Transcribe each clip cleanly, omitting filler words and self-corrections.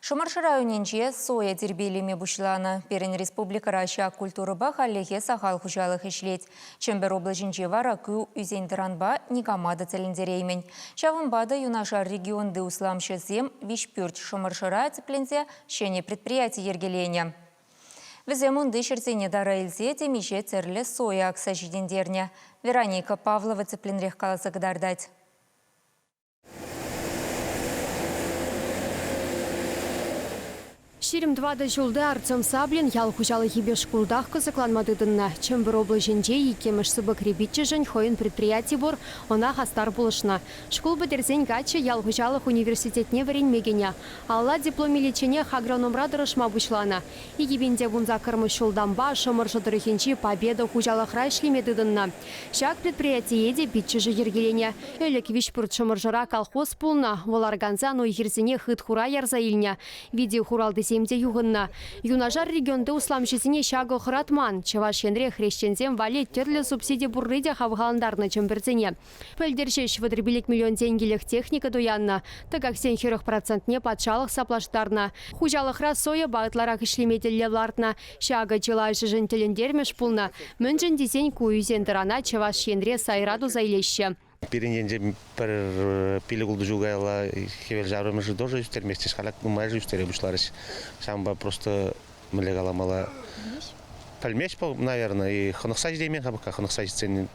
Шӑмӑршӑ районӗнче соя тирпейлеме пуҫланӑ. Пирӗн республикӑра ҫак культурӑпа хальлӗхе сахал хуҫалӑх ӗҫлет. Чӗмпӗр облаҫӗнче вара ку ӳсен-тӑранпа никама та тӗлӗнтереймӗн. Ҫавӑнпа та юнашар регионти усламҫӑсем Виҫпӳрт Шӑмӑршӑра тӗпленсе ҫӗнӗ предприяти йӗркеленӗ. Вӗсем унти ҫӗрсене тара илсе темиҫе тӗрлӗ соя акса ҫитӗнтернӗ. Вероника Павлова тӗплӗнрех каласа кӑтартать. 24 ҫулти Артем Саблин ял хуҫалӑхӗпе шкултах кӑсӑкланма тытӑннӑ. Чӗмпӗр облаҫӗнче иккӗмӗш сыпӑкри пиччӗшӗн хӑйӗн предприяти пур, ӑна хастар пулӑшнӑ. Шкул пӗтерсен каччӑ ял хуҫалӑх университетне вӗренме кӗнӗ. Алла диплом иличченех агрономра тӑрӑшма пуҫланӑ. 2018 ҫултанпа Шӑмӑршӑ тӑрӑхӗнчи Победа хуҫалӑхра ӗҫлеме тытӑннӑ. Ҫак предприятие те пиччӗшӗ йӗркеленӗ. Ӗлӗк Виҫпӳрт Шӑмӑршӑра колхоз пулнӑ. Вӑл аркансан уй-хирсене хыт-хура ярса илнӗ. Вите хуралтисем те юхӑннӑ. Юнашар регионти усламҫӑсене ҫакӑ хӑратман. Чӑваш Енре хресченсем валли тӗрлӗ субсиди пурри те хавхалантарнӑ чӗмпӗрсене. Пӗлтӗр ҫеҫ 35 миллион тенкӗлӗх техника туяннӑ. Тӑкаксен 40 процентне патшалӑх саплаштарнӑ. Хуҫалӑхра сойӑпа ытларах ӗҫлеме тӗллев лартнӑ. Ҫакӑ чылайӑшӗшӗн тӗлӗнтермӗш пулнӑ, мӗншӗн тесен ку ӳсен-тӑрана Чӑваш Енре сайра туса илеҫҫӗ. Пирӗн енче пӗр пилӗк-ултӑ ҫул каялла хӗвел ҫаврӑнӑшӗ тоже ӳстерместчӗҫ, халь нумайӑшӗ ӳстере пуҫларӗҫ. Ҫавӑнпа просто мӗнле каламалла, пӗлмест вӑл, наверное, и хӑнӑхса ҫитеймен-ха пока, хӑнӑхса ҫитсен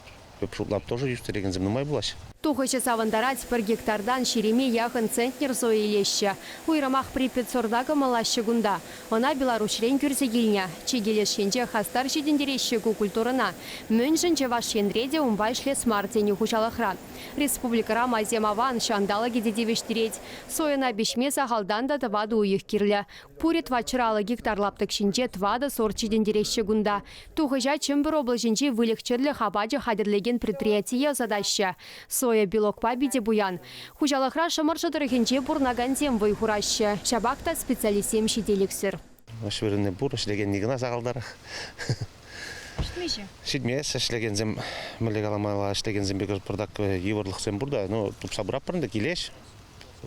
шутлап тоже ӳстерекенсем нумай пулаҫҫӗ. Тухӑҫӗ савӑнтарать, пӗр гектартан ҫирӗме яхӑн центнер соя илеҫҫӗ. Уйрӑмах Припять сорта кӑмӑллаҫҫӗ кунта. Ӑна Беларуҫрен кӳрсе килнӗ. Чикӗ леш енче хастар ҫитӗнтереҫҫӗ ку культурӑна. Мӗншӗн Чӑваш Енре те унпа ӗҫлес мар тенӗ хуҫалӑхра. Республикӑра майсем аван, ҫанталӑкӗ те тивӗҫтерет. Сойӑна пиҫме сахалтан та тӑватӑ уйӑх кирлӗ. Пурӗ тӑватҫӑраллӑ гектар лаптӑк ҫинче тӑватӑ сорт ҫитӗнтереҫҫӗ кунта. Тухӑҫа Чӗмпӗр облаҫӗнчи выльӑх-чӗрлӗх апачӗ хатӗрлекен предприятие ӑсатаҫҫӗ. Соя белокпа питӗ пуян. Хуҫалӑхра Шӑмӑршӑ тӑрӑхӗнче пурӑнакансем вӑй хураҫҫӗ. Ҫапах та специалистсем ҫителӗксӗр. Ӗҫ вырӑнӗ пур, ӗҫлекенни кӑна сахалтарах. Ҫитмест-и? Ҫитмест. Ӗҫлекенсем, мӗнле каламалла, ӗҫлекенсемпе пӑртак йывӑрлӑхсем пур та, ну, тупса пыратпӑр ӗнтӗ, килеҫ,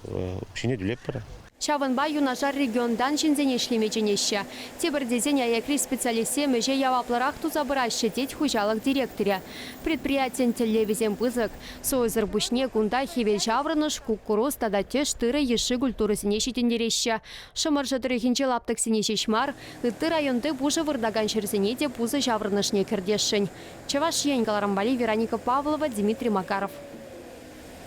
укҫине тӳлетпӗр. Ҫавӑнпа юнашар регионтан ҫынсене ӗҫлеме чӗнеҫҫӗ. Тепӗр тесен аякри специалистсем ӗҫе яваплӑрах туса пыраҫҫӗ, тет хуҫалӑх директорӗ. Предприятин тӗллевӗсем пысӑк. Сойӑсӑр пуҫне кунта хӗвелҫаврӑнӑш, куккурус тата тӗш тырӑ йышши культурӑсене ҫитӗнтереҫҫӗ. Шӑмӑршӑ тӑрӑхӗнчи лаптӑксене ҫеҫ мар, ытти районти пушӑ выртакан ҫӗрсене те пусӑ ҫаврӑнӑшне кӗртесшӗн. Чӑваш Ен кӑларӑм валли Вероника Павлова, Дмитрий Макаров.